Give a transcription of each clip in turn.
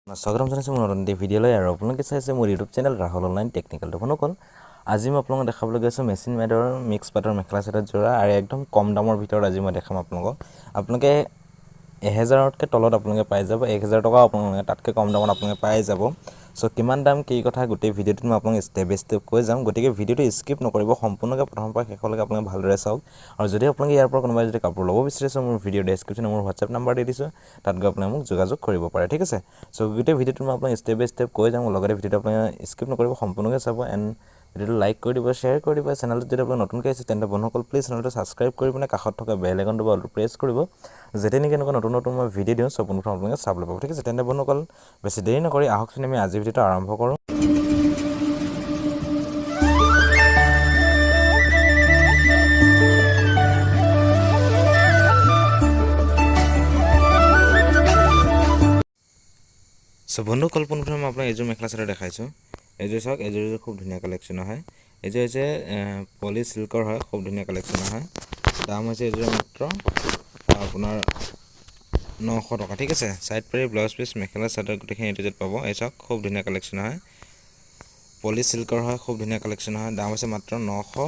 স্বাগতম জনাইছোঁ মোৰ নতুন এটি ভিডিঅ'লৈ আৰু আপোনালোকে চাইছে মোৰ YouTube channel Rahul online technical. বন্ধুসকল, আজি মই আপোনালোকক দেখাবলৈ গৈ আছোঁ মেচিন মেডৰ মিক্স পাটৰ মেখেলা চাদৰ যোৰা আৰু একদম কম দামৰ ভিতৰত আজি মই দেখাম আপোনালোকক। আপোনালোকে 1000তকৈ তলত আপোনালোকে পাই যাব, 1000 টকাও আপোনালোকে তাতকৈ কম দামত আপোনালোকে পাই যাব। চ' কিমান দাম, কি কথা, গোটেই ভিডিঅ'টোত মই আপোনালোক ষ্টেপ বাই ষ্টেপ কৈ যাম। গতিকে ভিডিঅ'টো স্কিপ নকৰিব, সম্পূৰ্ণকৈ প্ৰথমৰ পৰা শেষলৈকে আপোনালোকে ভালদৰে চাওক। আৰু যদি আপোনালোকে ইয়াৰ পৰা কোনোবাই যদি কাপোৰ ল'ব বিচাৰিছে, মোৰ ভিডিঅ' ডেছক্ৰিপশ্যনত মোৰ হোৱাটছএপ নাম্বাৰ দি দিছোঁ, তাত গৈ আপোনালোকে মোক যোগাযোগ কৰিব পাৰে, ঠিক আছে। চ' গোটেই ভিডিঅ'টোত মই আপোনাক ষ্টেপ বাই ষ্টেপ কৈ যাম, লগতে ভিডিঅ'টো আপোনালোকে স্কিপ নকৰিব, সম্পূৰ্ণকৈ চাব। এণ্ড ভিডিঅ'টো লাইক কৰি দিব, শ্বেয়াৰ কৰি দিব। চেনেলটোত যদি আপোনালোক নতুনকৈ আহিছে, তেন্তে বন্ধুসকল, প্লিজ চেনেলটো ছাবস্ক্ৰাইব কৰি পিনে কাষত থকা বেল আইকনটো বা প্ৰেছ কৰিব, যেতিয়া নেকি এনেকুৱা নতুন নতুন মই ভিডিঅ' দিওঁ, চব পোনপ্ৰথম আপোনালোকে চাবলৈ পাব, ঠিক আছে। তেন্তে বন্ধুসকল, বেছি দেৰি নকৰি আহকচোন আমি আজিৰ ভিডিঅ'টো আৰম্ভ কৰোঁ। চ' বন্ধুসকল, পোনপ্ৰথমে মই আপোনাক এইযোৰ মেখেলা চাদৰ দেখাইছোঁ। এইযোৰ চাওক, এইযোৰ খুব ধুনীয়া কালেকশ্যন হয়। এইযোৰ হৈছে পলি চিল্কৰ হয়, খুব ধুনীয়া কালেকশ্যন হয়। দাম হৈছে এইযোৰ মাত্ৰ আপোনাৰ 900 টকা, ঠিক আছে। চাইড পাৰি, ব্লাউজ পিচ, মেখেলা চাদৰ গোটেইখিনি এইটো পাব। এই চাওক, খুব ধুনীয়া কালেকশ্যন হয়, পলি চিল্কৰ হয়, খুব ধুনীয়া কালেকশ্যন হয়। দাম হৈছে মাত্ৰ 900।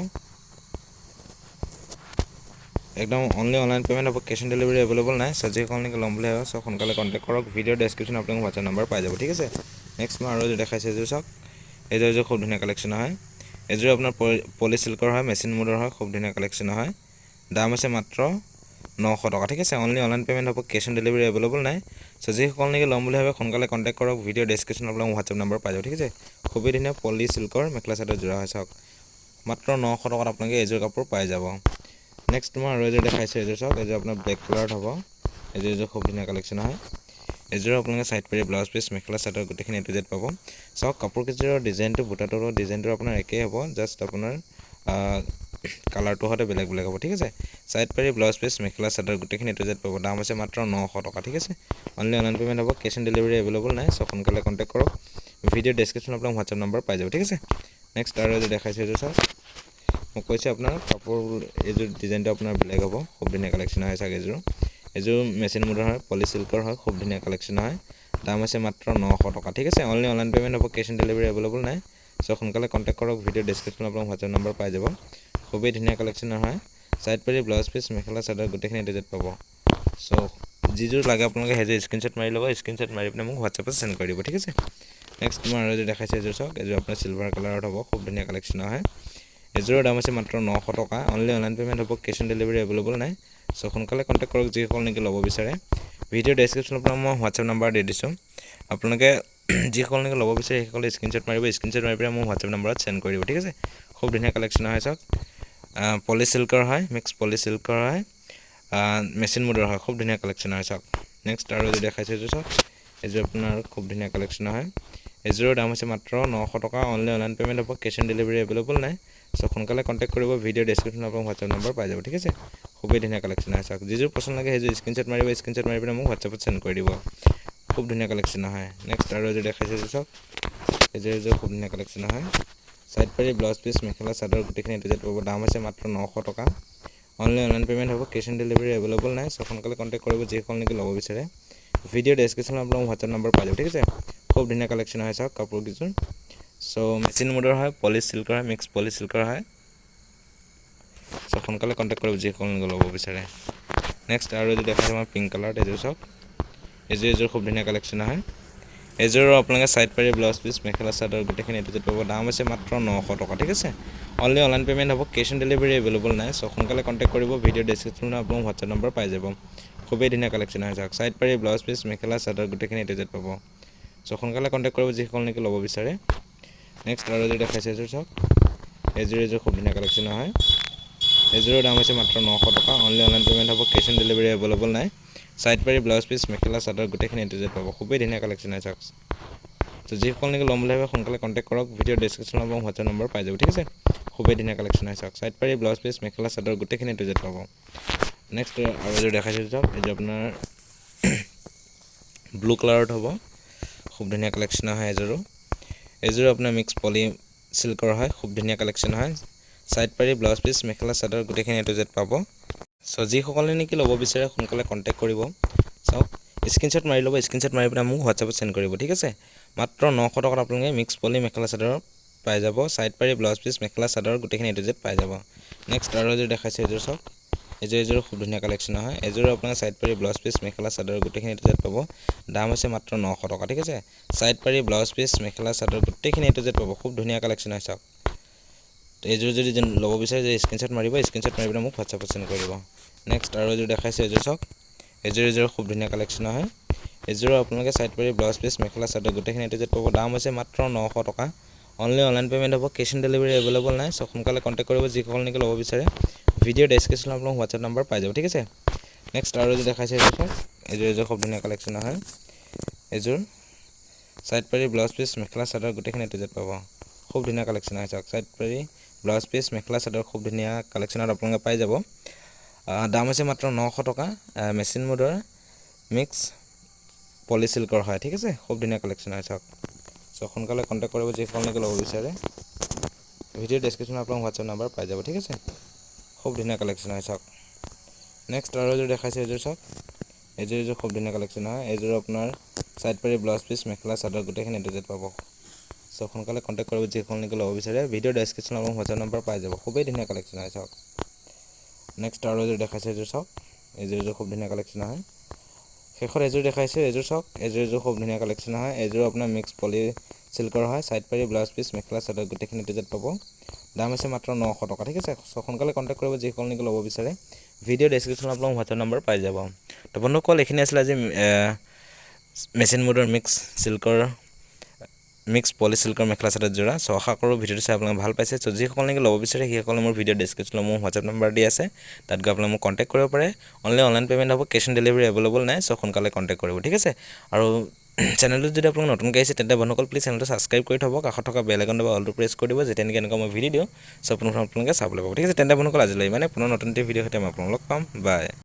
একদম অনলি অনলাইন পে'মেণ্ট হ'ব, কেছ অন ডেলিভাৰী এভেইলেবল নাই। চ' যিসকল নেকি ল'ম বুলি ভাবে, চ' সোনকালে কণ্টেক্ট কৰক। ভিডিঅ'ৰ ডেছক্ৰিপশ্যন আপোনালোক হোৱাটছএপ নাম্বাৰ পাই যাব, ঠিক আছে। নেক্সট মই আৰু এযোৰ দেখাইছোঁ। এযোৰ চাওক, এইযোৰ এযোৰ খুব ধুনীয়া কালেকশ্যন হয়। এযোৰ আপোনাৰ পলি চিল্কৰ হয়, মেচিন মোডৰ হয়, খুব ধুনীয়া কালেকশ্যন হয়। দাম আছে মাত্ৰ 900 টকা, ঠিক আছে। অনলি অনলাইন পে'মেণ্ট হ'ব, কেছ অন ডেলিভাৰী এভেইলেবল নাই। চ' যিসকল নেকি ল'ম বুলি ভাবে, সোনকালে কণ্টেক্ট কৰক। ভিডিঅ' ডেছক্ৰিপশ্যন আপোনালোক হোৱাটছএপ নাম্বাৰ পাই যাব, ঠিক আছে। খুবেই ধুনীয়া পলি চিল্কৰ মেখেলা চাদৰ যোৰা হয়। চাওক, মাত্ৰ 900 টকাত আপোনালোকে এইযোৰ কাপোৰ পাই যাব। নেক্সট মই আৰু এযোৰ দেখাইছোঁ। এযোৰ চাওক, এইযোৰ আপোনাৰ ব্লেক কালাৰত হ'ব। এইযোৰ এযোৰ খুব ধুনীয়া কালেকশ্যন হয়। এযোৰ আপোনালোকে চাইড পাৰি, ব্লাউজ পিচ, মেখেলা চাদৰ গোটেইখিনি এ টু জেড পাব। চাওক, কাপোৰ কেইযোৰৰ ডিজাইনটো, বুটাটোৰ ডিজাইনটো আপোনাৰ একেই হ'ব, জাষ্ট আপোনাৰ কালাৰটো হয়তো বেলেগ বেলেগ হ'ব, ঠিক আছে। চাইড পাৰি, ব্লাউজ পিচ, মেখেলা চাদৰ গোটেইখিনি এ টু জেড পাব। দাম হৈছে মাত্ৰ 900 টকা, ঠিক আছে। অনলি অনলাইন পে'মেণ্ট হ'ব, কেছ অন ডেলিভাৰী এভেইলেবল নাই। চ' সোনকালে কণ্টেক্ট কৰক। ভিডিঅ' ডেছক্ৰিপশ্যনত আপোনাক হোৱাটছএপ নম্বৰ পাই যাব, ঠিক আছে। নেক্সট আৰু এযোৰ দেখাইছোঁ। এযোৰ চাওক, মোক কৈছে আপোনাৰ কাপোৰ এইযোৰ ডিজাইনটো আপোনাৰ বেলেগ হ'ব। খুব ধুনীয়া কালেকশ্যন হয়। চাওক, এযোৰ মেচিন মোডৰ হয়, পলি চিল্কৰ হয়, খুব ধুনীয়া কালেকশ্যন হয়। দাম হৈছে মাত্ৰ 900 টকা, ঠিক আছে। অনলি অনলাইন পে'মেণ্ট হ'ব, কেছ অন ডেলিভাৰী এভেইলেবল নাই। চ' সোনকালে কণ্টেক্ট কৰক। ভিডিঅ' ডেছক্ৰিপশ্যনত আপোনাক হোৱাটছএপ নম্বৰ পাই যাব। খুবেই ধুনীয়া কালেকশ্যন হয়। চাইড পাৰি, ব্লাউজ পিচ, মেখেলা চাদৰ গোটেইখিনি এ পাব। চ' যিযোৰ লাগে আপোনালোকে সেইযোৰ স্ক্ৰীনশ্বট মাৰি ল'ব। স্ক্ৰীনশ্বট মাৰি পিনে মোক হোৱাটছএপত চেণ্ড কৰি দিব, ঠিক আছে। নেক্সট মই আৰু এযোৰ দেখাইছোঁ। এযোৰ চাওক, এযোৰ আপোনাৰ চিলভাৰ কালাৰত হ'ব। খুব ধুনীয়া কালেকশ্যন হয়। এযোৰৰ দাম হৈছে মাত্ৰ 900 টকা। অনলি অনলাইন পে'মেণ্ট হ'ব, কেছ অন ডেলিভাৰী এভেইলেবল নাই। চ' সোনকালে কণ্টেক্ট কৰক, যিসকল নেকি ল'ব বিচাৰে। ভিডিঅ' ডেছক্ৰিপশ্যনত আপোনাক মই হোৱাটছএপ নাম্বাৰ দি দিছোঁ। আপোনালোকে যিসকল নেকি ল'ব বিচাৰে, সেইসকলে স্ক্ৰীনশ্বট মাৰিব। স্ক্ৰীনশ্বট মাৰি পেলাই মোক হোৱাটছএপ নাম্বাৰত চেণ্ড কৰি দিব, ঠিক আছে। খুব ধুনীয়া কালেকশ্যন হয়। চাওক, পলি চিল্কৰ হয়, মিক্স পলি চিল্কৰ হয়, মেচিন মোডৰ হয়, খুব ধুনীয়া কালেকশ্যন হয়। চাওক, নেক্সট আৰু এযোৰ দেখাইছোঁ। এযোৰ চাওক, এযোৰ আপোনাৰ খুব ধুনীয়া কালেকশ্যন হয়। এযোৰৰ দাম হৈছে মাত্ৰ 900 টকা। অনলি অনলাইন পে'মেণ্ট হ'ব, কেছ অন ডেলিভাৰী এভেইলেবল নাই। চ' সোনকালে কণ্টেক্ট কৰিব। ভিডিঅ' ডেছক্ৰিপশ্যনত আপোনাক হোৱাটছএপ নম্বৰ পাই যাব, ঠিক আছে। খুবেই ধুনীয়া কালেকশ্যন হয়। চাওক, যিযোৰ পচন্দ লাগে সেইযোৰ স্ক্ৰীনশ্বট মাৰিব। স্ক্ৰীনশ্বট মাৰি পেলাই মোক হোৱাটছএপত চেণ্ড কৰি দিব। খুব ধুনীয়া কালেকশ্যন হয়। নেক্সট আৰু এযোৰ দেখাইছোঁ। এযোৰ চাওক, এযোৰ খুব ধুনীয়া কালেকশ্যন হয়। চাইড পাৰি, ব্লাউজ পিচ, মেখেলা চাদৰ গোটেইখিনি এ পাব। দাম হৈছে মাত্ৰ 900 টকা। অনলি অনলাইন পে'মেণ্ট হ'ব, কেছ অন ডেলিভাৰী এভেইলেবল নাই। চ' সোনকালে কণ্টেক্ট কৰিব, যিসকল নেকি ল'ব বিচাৰে। ভিডিঅ' ডেছক্ৰিপশ্যনত আপোনাক হোৱাটছএপ নম্বৰ পাই যাব, ঠিক আছে। খুব ধুনীয়া কালেকশ্যন হয়। চাওক কাপোৰ কেইযোৰ। চ' মেচিন মোডৰ হয়, পলি চিল্কৰ হয়, মিক্স পলি চিল্কৰ হয়। চ' সোনকালে কণ্টেক্ট কৰিব, যিসকল নেকি ল'ব বিচাৰে। নেক্সট আৰু এযোৰ দেখাইছোঁ মই পিংক কালাৰত। এযোৰ চাওক, এযোৰ খুব ধুনীয়া কালেকশ্যন হয়। এযোৰৰ আপোনালোকে চাইড পাৰি, ব্লাউজ পিচ, মেখেলা চাদৰ গোটেইখিনি এ পাব। দাম হৈছে মাত্ৰ 900 টকা, ঠিক আছে। অনলি অনলাইন পে'মেণ্ট হ'ব, কেছ অন ডেলিভাৰী এভেইলেবল নাই। চ' সোনকালে কণ্টেক্ট কৰিব। ভিডিঅ' ডেছক্ৰিপশ্যনত আপোনাক হোৱাটছএপ নম্বৰ পাই যাব। খুবেই ধুনীয়া কালেকশ্যন হয়। চাওক, চাইড পাৰি, ব্লাউজ পিচ, মেখেলা চাদৰ গোটেইখিনি এ পাব। চ' সোনকালে কণ্টেক্ট কৰিব, যিসকল নেকি ল'ব বিচাৰে। নেক্সট আৰু এযোৰ দেখাইছে। এযোৰ চাওক, এযোৰ খুব ধুনীয়া কালেকশ্যন হয়। এযোৰৰ দাম হৈছে মাত্ৰ 900 টকা। অনলি অনলাইন পে'মেণ্ট হ'ব, কেছ অন ডেলিভাৰী এভেইলেবল নাই। চাইড পাৰি, ব্লাউজ পিচ, মেখেলা চাদৰ গোটেইখিনি এ পাব। খুবেই ধুনীয়া কালেকশ্যন হয়। চাওক, ত' যিসকল নেকি ল'ম বুলি ভাবে, সোনকালে কণ্টেক্ট কৰক। ভিডিঅ' ডেছক্ৰিপশ্যনত আপোনাক হোৱাটছএপ নম্বৰ পাই যাব, ঠিক আছে। খুবেই ধুনীয়া কালেকশ্যন হয়। চাওক, চাইড পাৰি, ব্লাউজ পিচ, মেখেলা চাদৰ গোটেইখিনি এ পাব। নেক্সট আৰু এযোৰ দেখাইছোঁ। চাওক, এইযোৰ আপোনাৰ ব্লু কালাৰত হ'ব। খুব ধুনীয়া কালেকশ্যন হয় এযোৰো। এযোৰ আপোনাৰ মিক্স পলি চিল্কৰ হয়, খুব ধুনীয়া কালেকশ্যন হয়। চাইড পাৰি, ব্লাউজ পিচ, মেখেলা চাদৰ গোটেইখিনি এ টু জেড পাব। চ' যিসকলে নেকি ল'ব বিচাৰে, সোনকালে কণ্টেক্ট কৰিব। চাওক, স্ক্ৰীনশ্বট মাৰি ল'ব। স্ক্ৰীনশ্বট মাৰি পেলাই মোক হোৱাটছএপত চেণ্ড কৰিব, ঠিক আছে? মাত্ৰ 900 টকাত আপোনালোকে মিক্স পলি মেখেলা চাদৰ পাই যাব। ছাইড পাৰি, ব্লাউজ পিচ, মেখেলা চাদৰ গোটেইখিনি এ টু জেড পাই যাব। নেক্সট আৰু এযোৰ দেখাইছে, এযোৰ চাওক। এযোৰ খুব ধুনীয়া কালেকশ্যন হয়। এযোৰ আপোনাৰ ছাইড পাৰি, ব্লাউজ পিচ, মেখেলা চাদৰ গোটেইখিনি এ টু জেড পাব। দাম হৈছে মাত্ৰ 900 টকা, ঠিক আছে? ছাইড পাৰি, ব্লাউজ পিচ, মেখেলা চাদৰ গোটেইখিনি এ টু জেড পাব। খুব ধুনীয়া কালেকশ্যন হয়, চাওক। এইযোৰ যদি ল'ব বিচাৰে যে স্ক্ৰীনশ্বট মাৰিব। স্ক্ৰীনশ্বট মাৰি পেলাই মোক হোৱাটছএপত চেণ্ড কৰি দিব। নেক্সট আৰু এযোৰ দেখাইছে, এযোৰ চাওক। এযোৰ খুব ধুনীয়া কালেকশ্যন হয়। এযোৰ আপোনালোকে ছাইড পাৰি, ব্লাউজ পিচ, মেখেলা চাদৰ গোটেইখিনি এ টু জেড পাব। দাম হৈছে মাত্ৰ 900 টকা। অনলি অনলাইন পে'মেণ্ট হ'ব, কেছ অন ডেলিভাৰী এভেইলেবল নাই। চ' সোনকালে কণ্টেক্ট কৰিব যিসকল নেকি ল'ব বিচাৰে। ভিডিঅ' ডেছক্ৰিপশ্যনত আপোনালোক হোৱাটছএপ নাম্বাৰ পাই যাব, ঠিক আছে? নেক্সট আৰু এযোৰ দেখাইছে, এযোৰ চাওক। এযোৰ খুব ধুনীয়া কালেকশ্যন হয়। এযোৰ ছাইড পাৰি, ব্লাউজ পিচ, মেখেলা চাদৰ গোটেইখিনি এ টু জেড পাব। খুব ধুনীয়া কালেকশ্যন হয়, চাওক। ছাইড পাৰি, ব্লাউজ পিচ, মেখেলা চাদৰ খুব ধুনীয়া কালেকশ্যনত আপোনালোকে পাই যাব। দাম হৈছে মাত্ৰ 900 টকা। মেচিন মুডৰ মিক্স পলি চিল্কৰ হয়, ঠিক আছে? খুব ধুনীয়া কালেকশ্যন হয়, চাওক। চ' সোনকালে কণ্টেক্ট কৰিব যিসকল নেকি ল'ব বিচাৰে। ভিডিঅ' ডেছক্ৰিপশ্যনত আপোনাক হোৱাটছএপ নাম্বাৰ পাই যাব, ঠিক আছে? খুব ধুনীয়া কালেকশ্যন হয়, চাওক। নেক্সট আৰু এযোৰ দেখাইছে, এযোৰ চাওক। এযোৰ খুব ধুনীয়া কালেকশ্যন হয়। এইযোৰ আপোনাৰ ছাইড পাৰি, ব্লাউজ পিচ, মেখেলা চাদৰ গোটেইখিনি এ টু জেড পাব। চ' সোনকালে কণ্টেক্ট কৰিব যিসকল নেকি ল'ব বিচাৰে। ভিডিঅ' ডেছক্ৰিপশ্যনত আপোনাক হোৱাটছএপ নাম্বাৰ পাই যাব। খুবেই ধুনীয়া কালেকশ্যন হয়, চাওক। নেক্সট আৰু এযোৰ দেখাইছে, এযোৰ চাওক। এযোৰ খুব ধুনীয়া কালেকশ্যন হয়। শেষত এযোৰ দেখাইছোঁ, এযোৰ চাওক। এযোৰ খুব ধুনীয়া কালেকশ্যন হয়। এযোৰ আপোনাৰ মিক্স পলি চিল্কৰ হয়। ছাইড পাৰি, ব্লাউজ পিচ, মেখেলা চাদৰ গোটেইখিনি এ টু জেড পাব। দাম হৈছে মাত্ৰ 900 টকা, ঠিক আছে? চ' সোনকালে কণ্টেক্ট কৰিব যিসকল নেকি ল'ব বিচাৰে। ভিডিঅ' ডেছক্ৰিপশ্যনত আপোনালোক হোৱাটছএপ নম্বৰ পাই যাব। তো বন্ধুসকল, এইখিনি আছিলে আজি মেচিন মুডৰ মিক্স চিল্কৰ, মিক্স পলি চিল্কৰ মেখেলা চাদৰ যোৰা। চ' আশা কৰোঁ ভিডিঅ'টো চাই আপোনালোকে ভাল পাইছে। চ' যিসকল নেকি ল'ব বিচাৰে, সেইসকলে মোৰ ভিডিঅ' ডেছক্ৰিপশ্যনত মোৰ হোৱাটছএপ নম্বৰ দি আছে, তাত গৈ আপোনালোকে মোক কণ্টেক্ট কৰিব পাৰে। অনলি অনলাইন পে'মেণ্ট হ'ব, কেছ অন ডেলিভাৰী এভেইলেবল নাই। চ' সোনকালে কণ্টেক্ট কৰিব, ঠিক আছে? আৰু চেনেলটোত যদি আপোনালোক নতুনকৈ আহিছে, তেন্তে বন্ধুসকল, প্লিজ চেনেলটো ছাবস্ক্ৰাইব কৰি থ'ব। কাষত থকা বেল আইকনটো বা অলটো প্ৰেছ কৰি দিব, যেতিয়া নেকি এনেকুৱা মই ভিডিঅ' দিওঁ, চ' আপোনালোকে চাবলৈ পাব, ঠিক আছে? তেন্তে বন্ধুসকল, আজিলৈ ইমানে। পুনৰ নতুন এটি ভিডিঅ'ৰ সৈতে মই আপোনালোক লগ পাম। বাই।